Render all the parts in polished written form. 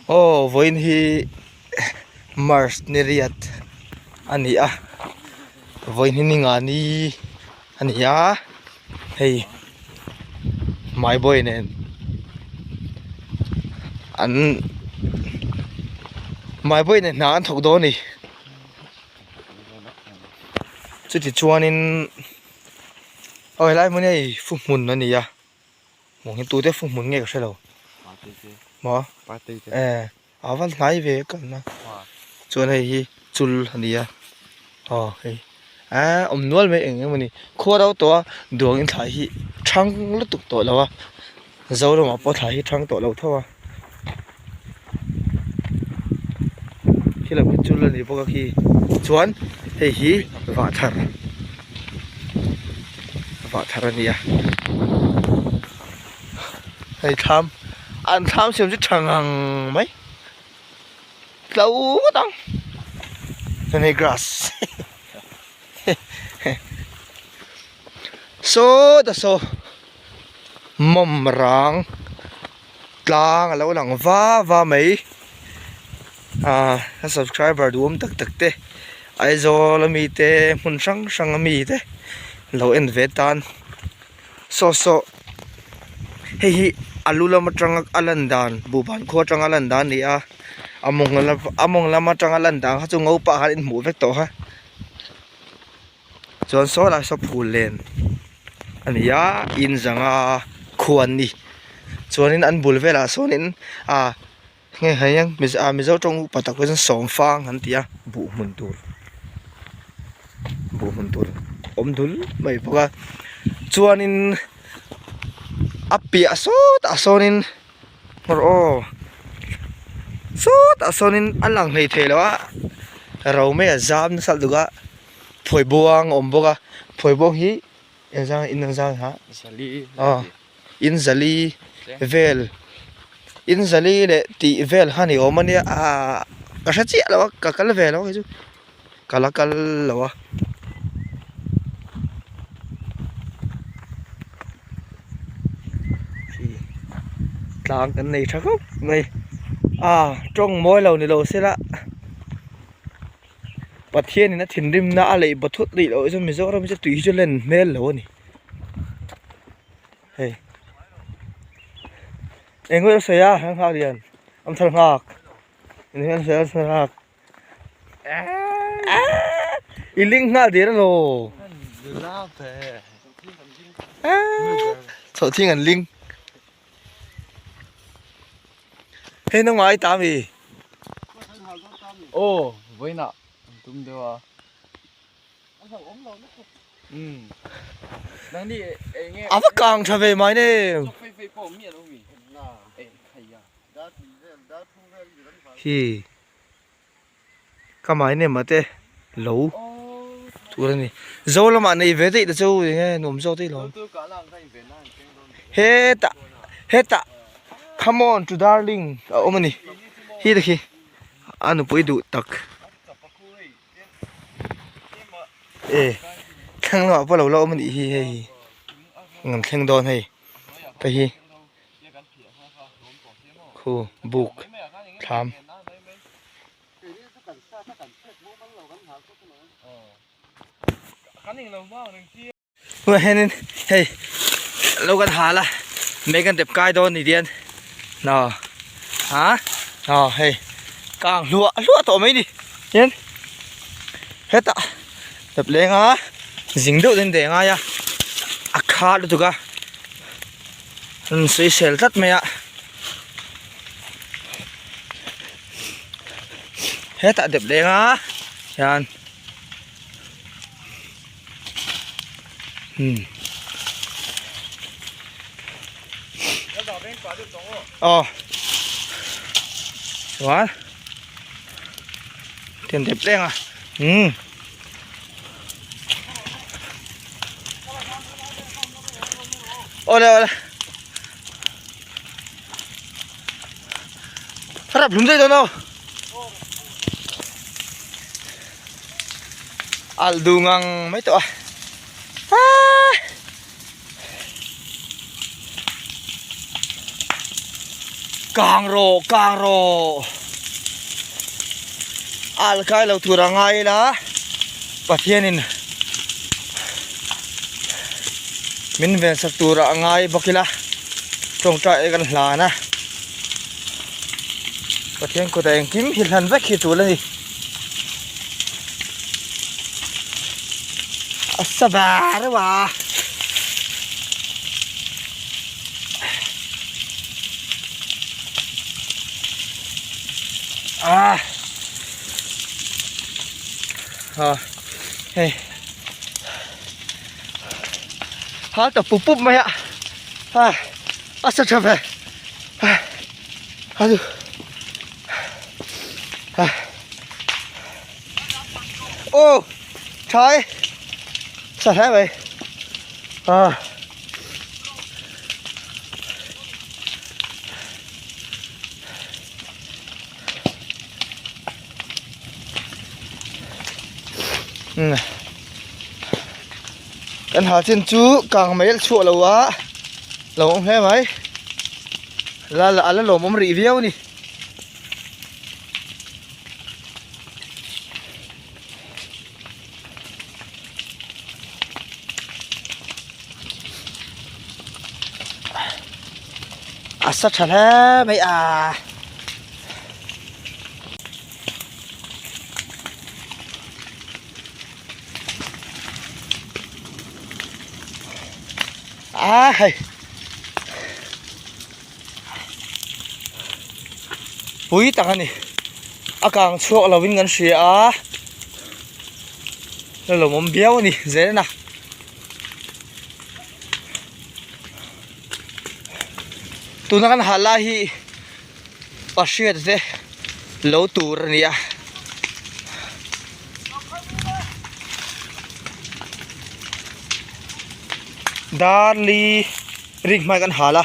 Aw vawiin hi March ni riat a ni a vawiin hi ni nga ni a ni a hei hmaibawi nen an hmaibawi nen hna an thawk dawn a ni chuti chuanin aw helai hmun hi hei fu hmun a ni a. Hmuh hi tute fu hmun nge ka hre lo maw eh a va hnai ve kalna chuan hei hi chul a ni a aw hei ah awm nual mai eng emaw ni khua ro tawh a duang in thlai hi thang lutuk tawh lo a Zoramah pawh thlai hi thang tawh lo tho a khi lam hi chul a ni bawk a khi chuan hei hi vahthar vahthar a ni a hei thlam an thlam siam chu tha ngang mai tlo ngawt ang chuan hei grass saw ta saw mawm rang. Tlang a lo lang va va mai ah ka subscriber duhawm tak tak te Aizawl ami te hmun hrang hrang ami te lo en ve tan saw saw hei hi a lu lam atanga a lan dan buhban khua atanga a lan dan a ni a a mawng lam a mawng lam atanga a lan dan kha chu ngo pah khan in hmuh vek tawh kha. Chuan saw lai saw phul len a ni a in zanga khuan ni chuanin an bul velah sawnin ah nge hei hian ah mizo tawng upa tak pawh chuan sawmfang an ti a buh hmun tur buh hmun tur awm dul mai bawk a chuanin a piah sawtah sawnin aw sawtah sawnin a lang hleithei lo a ro mai a zam nasa lutuk a. Phawi buang a awm bawk a phawi buang hi engzang in engzang ha aw in zali vel in zali leh tih vel kha ni awm a nia ah ka hre chiah lo a ka kal ve lo a kei chu ka la kal lo a. Tlang kan nei tha khawp mai a tawng mawi lo ni lo sela. Pathianin a thinrimna a leih baw thut rih loh hi chuan Mizoram hi chu tui hi chu len hmel lo a ni hei eng nge a sawi a an nghak lian an thar nghak eng nge a sawi a an thar nghak i ling nghal der elaw chawhthing an ling Hei nangmah ai ta mi? Aw vawiinah an tum deuh a. Umm nangni eng nge. A va kang tha ve mai ne. Chawk fei fei pawh miah lo mi. Hi. Ka mai nem ate lo tur a ni zo lamah nei ve daih ta chu eng nge nuam zawk daih lo hetah hetah come on to darling a awm a ni hi te khi a nupui duh tak e thleng lamah pawh lo la awm a nih hi hei an thleng dawn hei hei hi. Khu buk thlam. Tunah hianin hei lo kan hal a mei kan dep kai dawn ni dian aw ha aw hei kang hluah hluah tawh mai ni hian hetah dep leng a zing deuh in deh ngai a a khat lutuk a. An sawisel tlat mai a hetah dep leng a hian umm aw chuan tian dep leng a umm. Awle awle Rap hlum daih dawn aw Alh duh ngang mai tawh a Aaa Kang rawh kang rawh Al kai lo tur a ngai ila Pathianin min vensak tur a ngai bawk ila tawngtai kan hlan a Pathian kutah engkim hi hlan vek hi tul a ni. A sa bar deuh a. Ah. Ah. Hei. Hal ta pup pup mai a. Ah. A sa tha ve. Ah. Adu. Ah. Oh. Tha e. Sa hle mai. Ah. Kan ha chin chu kang mai a chhuah lo a lo awm hle mai la a la lawmawm rih viau a ni. A sa tha hle mai a. A hei. Pui tak a ni. A kang chhuak lovin kan hria a. La lawmawm viau a ni zel a. Tuna kan hah lai hi pahriat te lo tur a ni a. Darli rik hmai kan hal a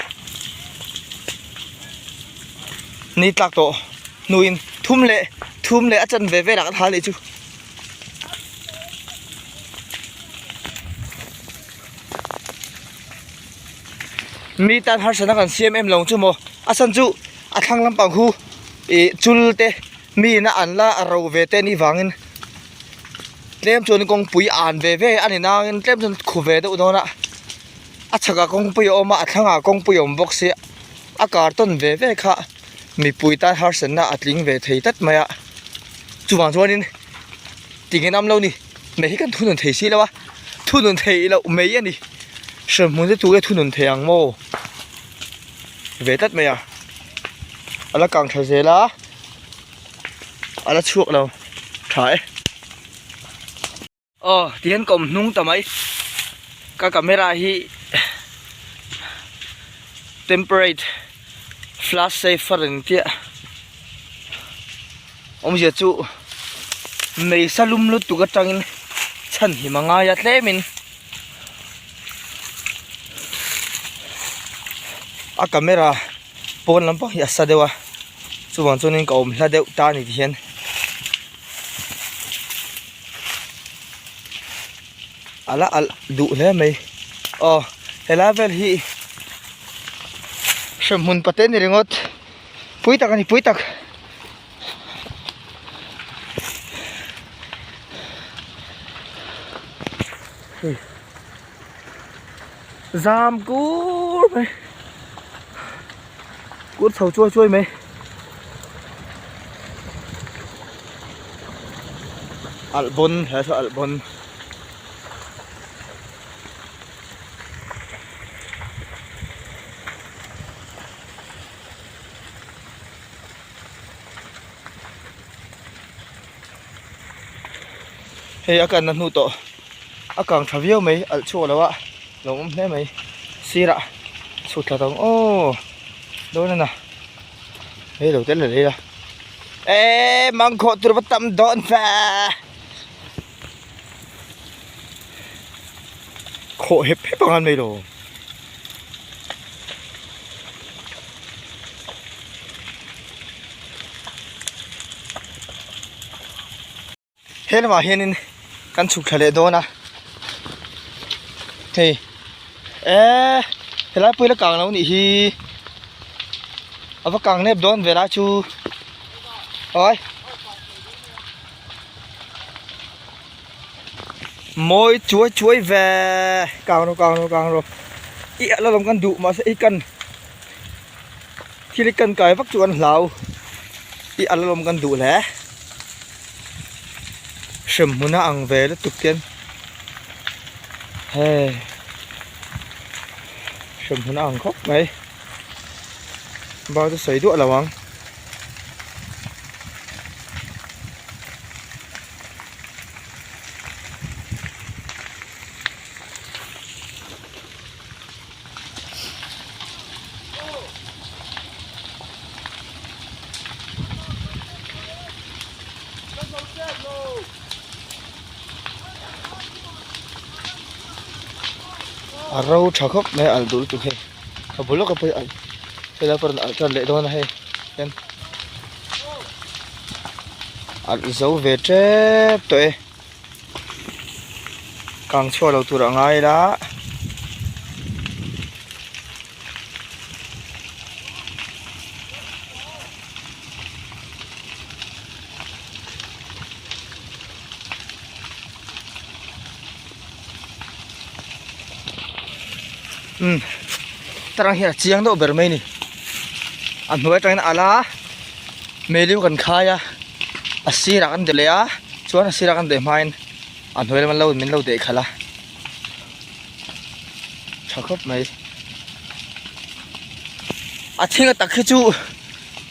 ni tlak tawh hnuin thum leh thum leh a chanve velah kan hal nih chu. Mi tan harsatna kan siam em lo chu maw a chhan chu a thlang lampang khu ih chul te mi ina an la a ro ve te anih vangin tlem chuan kawngpui an ve ve a ni nangin tlem chuan khu ve deuh dawn a a chhakah kawngpui a awm a a thlangah kawngpui a awm bawk sia a kartawn ve ve kha mipui tan harsatna a tling ve thei tlat mai a chuvang chuanin tinge nam lo ni mei hi kan thunun thei si lo a thunun theih loh mai a ni hremhmun te tu nge thunun thei ang maw ve tlat mai a a la kang tha zel a a la chhuak lo tha e aw tihian ka awm hnung ta mai ka camera hi temperate flash safe a reng chiah awmzia chu mei sa lum lutuk atangin chhan him a ngai a tlemin a camera pawn lampang hi a sa deuh a chuvang chuanin ka awm hla deuh ta a ni ti hian a la alh duh hle mai aw helai vel hi hremhmun pate ni ringawt pui tak a ni pui tak. Zam kur mai kur chho chuai chuai mai alh bawn he saw alh bawn. Hei a kanna hnu tawh a kang tha viau mai alh chhuak lo a lo awm hle mai sirah chhut thla tawng aw dawn a na hei lo tel leh la eee mangkhawh tur va tam dawn fa khawh hep hep ang an mai lo. He lamah hianin kan chhuk thla leh dawn a hei eee helai pawh hi la kang lo nih hi. A va kang nep dawn ve lai chu. Oi. Mawi chuai chuai ve. Kang rawh kang rawh kang rawh. I a la lawm kan duh mahse i kan thil i kan kai vak chu kan hlau. I a la lawm kan duh hle. Hrem hmun a ang ve lutuk hian hei hrem hmun a ang khawp mai. Bak chu sawi duah lo ang. A ro tha khawp mai a alh duh lutuk hei a bul lawkah pawh hi alh helai pawh a rawn alh tan leh dawn a hei hian alh zo ve tep tawh e kang chhuak lo tur a ngai ila. Umm tarang hian a chiang deuh ber mai a ni a hnuai atangin a alh a meilu kan khai a a sirah kan deh leh a chuan a sirah kan deh hmain a hnuai lam an lo min lo deh khalh a tha khawp mai a thing a tak hi chu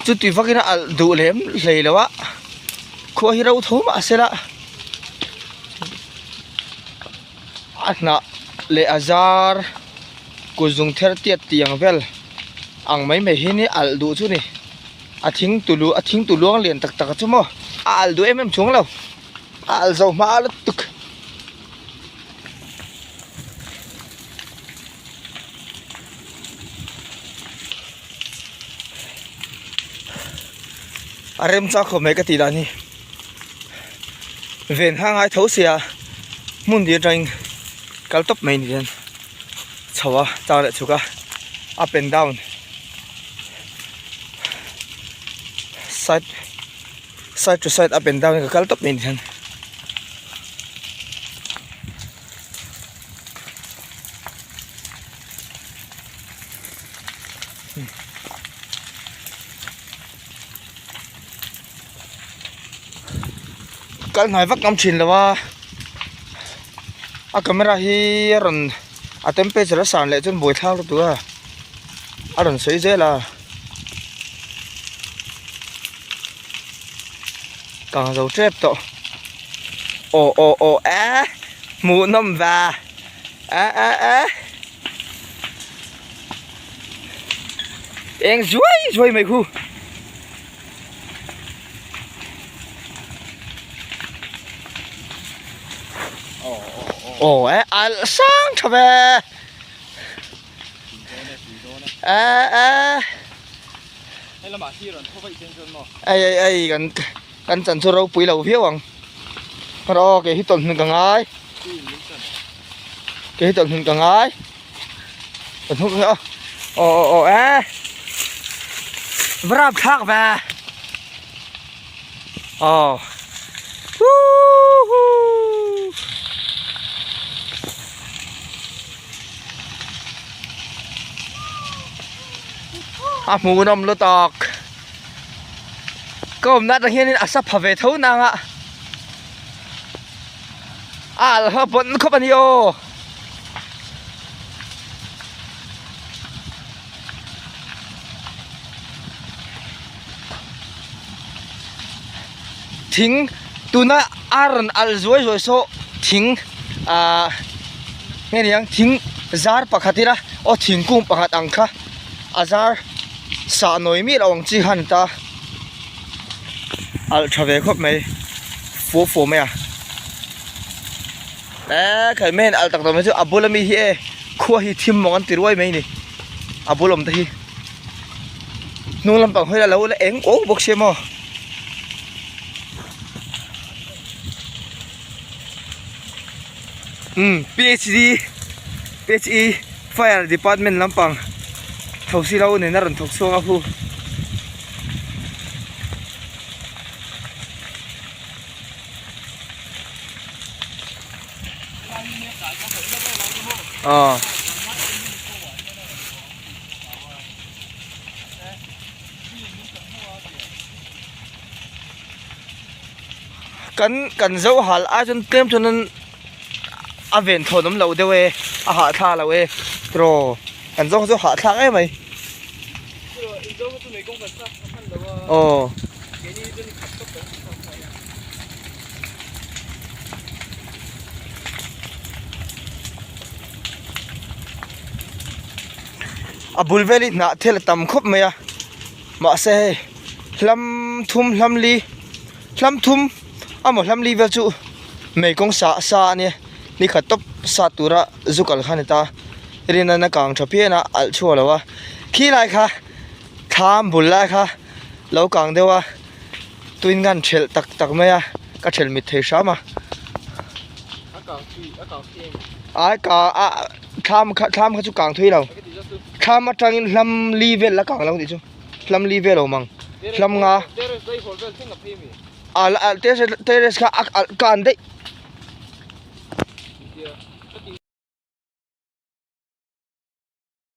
chuti vakin a alh duh lem hlei lo a khua hi ro tho mah se la a hnah leh a zar kut zung ther tiat tih ang vel ang mai mai hi ni alh duh chu ni a thing tulu a thing tu luang lian tak tak chu maw a alh duh em em chuang lo a alh zo hma lutuk. A rem chak khawp mai ka tih dan hi ven kha a ngai tho sia hmun dih atangin kal tawp mai ni hian chho a chak leh chhuk a up and down side side to side up and down in ka kal tawp mai ni hian. Kal hnai vak ngam thin lo a a camera hi a rawn a temperature a san leh chuan buaithlak lutuk a a rawn sawi zel a kang zo tep tawh aw aw aw eh hmuhnawm va eh eh eh. Eng zuai zuai mai khu. Ồ eh à sang tha ve. Eh eh. Ei ei ei kan kan chan chu ropui lo viau ang. Ro ke hi tawlh hnun ka ngai. Ke hi tawlh hnun ka ngai. Ka hnuk a aw aw aw e va rap thlak ve aw woohoo a hmuhnawm lutuk ka awmna atang hianin a sa pha ve tho nang a a alh ho pawn khawp a ni aw. Thing tuna a rawn alh zuai zuai saw thing ahh nge niang thing zar pakhat ila aw thingkung pakhat ang kha a zar sah nawi miah loh ang chi kha a ni ta alh tha ve khawp mai fua fua mai a. Eee khai men al tak tawh mai chu a bula mi hi e khua hi thim mawng an ti ruai mai ni a bul awm te hi hnung lampang hawi la lo la eng uau bawk sia maw umm phd phe fire department lampang tho si lo nen a rawn thawk chhuak a hu. Aw. Kan kan zo hal ai chuan tlem chuan an a ven thawn awm lo deuh e a hahthlak lo e tiraw kan zo kha chu hahthlak em mai aw. A bul vel hi hnah thil a tam khawp mai a mahse hei hlam thum hlam li hlam thum amaw hlam li vel chu mei kawng sa sa a nia ni khat tawp sa tura zu kal kha a ni ta rinna kang tha phian a alh chhuak lo a khi lai kha thlam bul lai kha lo kang deuh a. Tuin ngan thelh tak tak mai a, ka thelh mit thei hram a. Ai ka a thlam kha thlam kha chu kang thui lo. Thlam atangin hlam li vel la kang lo tih chu. Hlam li vel awm ang. Hlam nga. A terrace terrace kha a kan daih.